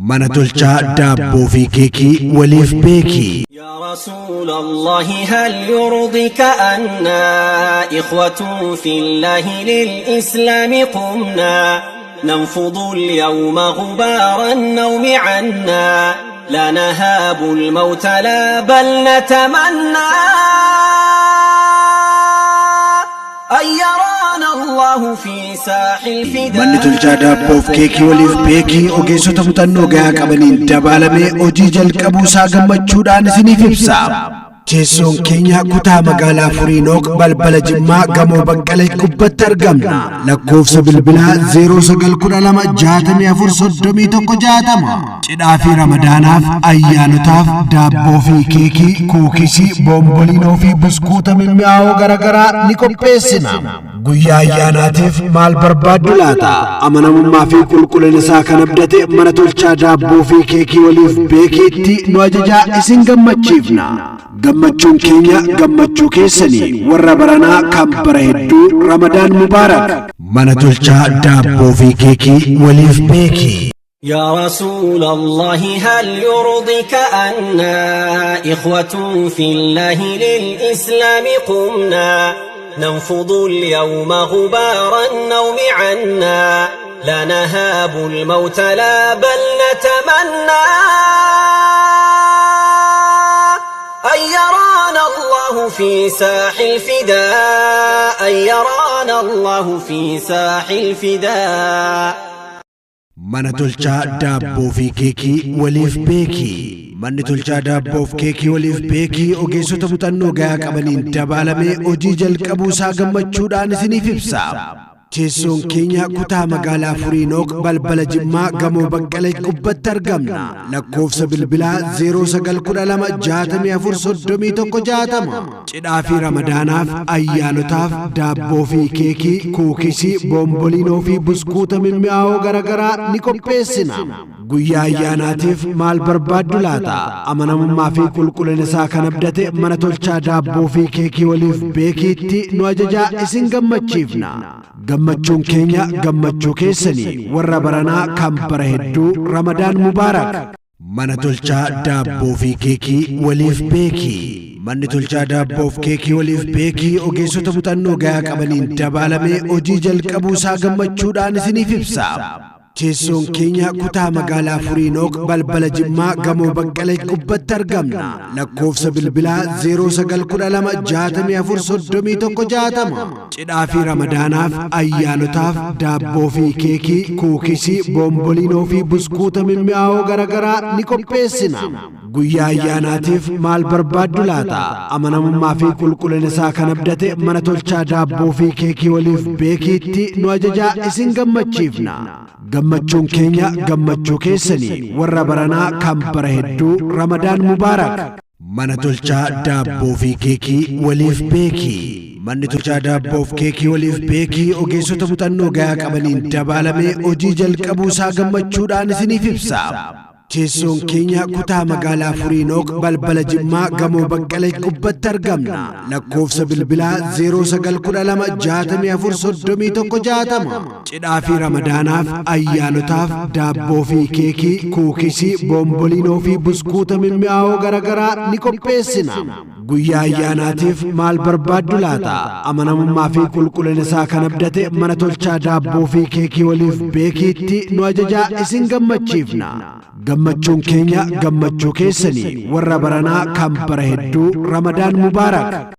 Mana tolchaa daabboo fi keekii waliif beekii. يا رسول الله هل يرضيك أنا إخوة في الله للإسلام قمنا ننفض اليوم غبار النوم عنا لا نهاب الموت لا بل نتمنى أن يرانا الله في ساح الفداء. Manni tolchaa daabboof keekii waliif beekii ogeessota muuxannoo gahaa qabaniin dabaalamee hojii jalqabuu isaa gammachuudhaan isiniif ibsa. Teessoon keenya kutaa magaalaa Furiinook balbala Jimmaa gamoo Baqqalee gubbatti argamna. Lakkoofsa bilbilaa 0912 64 31 60. Cidhaa fi Ramadaanaaf, ayyaanotaaf daabboo fi keekii, kuukisii, boonboliinoo fi buskuuta mimmi'aawoo garaagaraa ni qopheessina. Guyyaa ayyaanaatiif maal barbaaddu laata? Amanamummaa fi qulqullina isaa kan abdate mana tolchaa daabboo fi keekii waliif beekiitti nu ajajaa, isin gammachiifna. Gammachuun keenya gammachuu keessanii. Warra baranaa kan bara hedduu, Ramadaan Mubaarak. Mana tolchaa daabboo fi keekii waliif beekii. يا رسول الله هل يرضيك أنا إخوة في الله للإسلام قمنا ننفض اليوم غبار النوم عنا لا نهاب الموت لا بل نتمنى أن يرانا الله في ساح الفداء، أن يرانا الله في ساح الفداء. Mana tolchaa daabboo fi keekii waliif beekii. Manni tolchaa daabboo fi keekii waliif beekii ogeessota muuxannoo gahaa qabaniin dabaalamee hojii jalqabuu isaa gammachuudhaan isiniif ibsa. Teessoon keenya kutaa magaalaa Furiinook balbala Jimmaa gamoo Baqqalee gubbatti argamna. Lakkoofsa bilbilaa 0912 64 31 60. Cidhaa fi Ramadaanaaf, ayyaanotaaf daabboo fi keekii, kuukisii, boonboliinoo fi buskuuta mimmi'aawoo garaagaraa ni qopheessina. Guyyaa ayyaanaatiif maal barbaaddu laata? Amanamummaa fi qulqullina isaa kan abdate mana tolchaa daabboo fi keekii waliif beekiitti nu ajajaa, isin gammachiifna. Gammachuun keenya gammachuu keessanii. Warra baranaa kan bara hedduu, Ramadaan Mubaarak. Mana tolchaa daabboo fi keekii waliif beekii. Manni tolchaa daabboo fi keekii waliif beekii ogeessota muuxannoo gahaa qabaniin dabaalamee hojii jalqabuu isaa gammachuudhaan isiniif ibsa. Teessoon keenya kutaa magaalaa Furiinook balbala Jimmaa gamoo Baqqalee gubbatti argamna. Lakkoofsa bilbilaa 0912 64 31 60. Cidhaa fi Ramadaanaaf, ayyaanotaaf daabboo fi keekii, kuukisii, boonboliinoo fi buskuuta mimmi'aawoo garaagaraa ni qopheessina. Guyyaa ayyaanaatiif maal barbaaddu laata? Amanamummaa fi qulqullina isaa kan abdate mana tolchaa daabboo fi keekii waliif beekiitti nu ajajaa, isin gammachiifna. Gammachuun keenya gammachuu keessanii. Warra baranaa kan bara hedduu, Ramadaan Mubaarak. Mana tolchaa daabboo fi keekii waliif beekii. Manni tolchaa daabboo fi keekii waliif beekii ogeessota muuxannoo gahaa qabaniin dabaalamee hojii jalqabuu isaa gammachuudhaan isiniif ibsa. Teessoon keenya kutaa magaalaa Furiinook balbala Jimmaa gamoo Baqqalee gubbatti argamna. Lakkoofsa bilbilaa 0912 64 31 60. Cidhaa fi Ramadaanaaf, ayyaanotaaf daabboo fi keekii, kuukisii, boonboliinoo fi buskuuta mimmi'aawoo garaagaraa ni qopheessina. Guyyaa ayyaanaatiif maal barbaaddu laata? Amanamummaa fi qulqullina isaa kan abdate mana tolchaa daabboo fi keekii waliif beekiitti nu ajajaa, isin gammachiifna. Gammachuun keenya gammachuu keessanii. Warra baranaa kan bara hedduu, Ramadaan Mubaarak.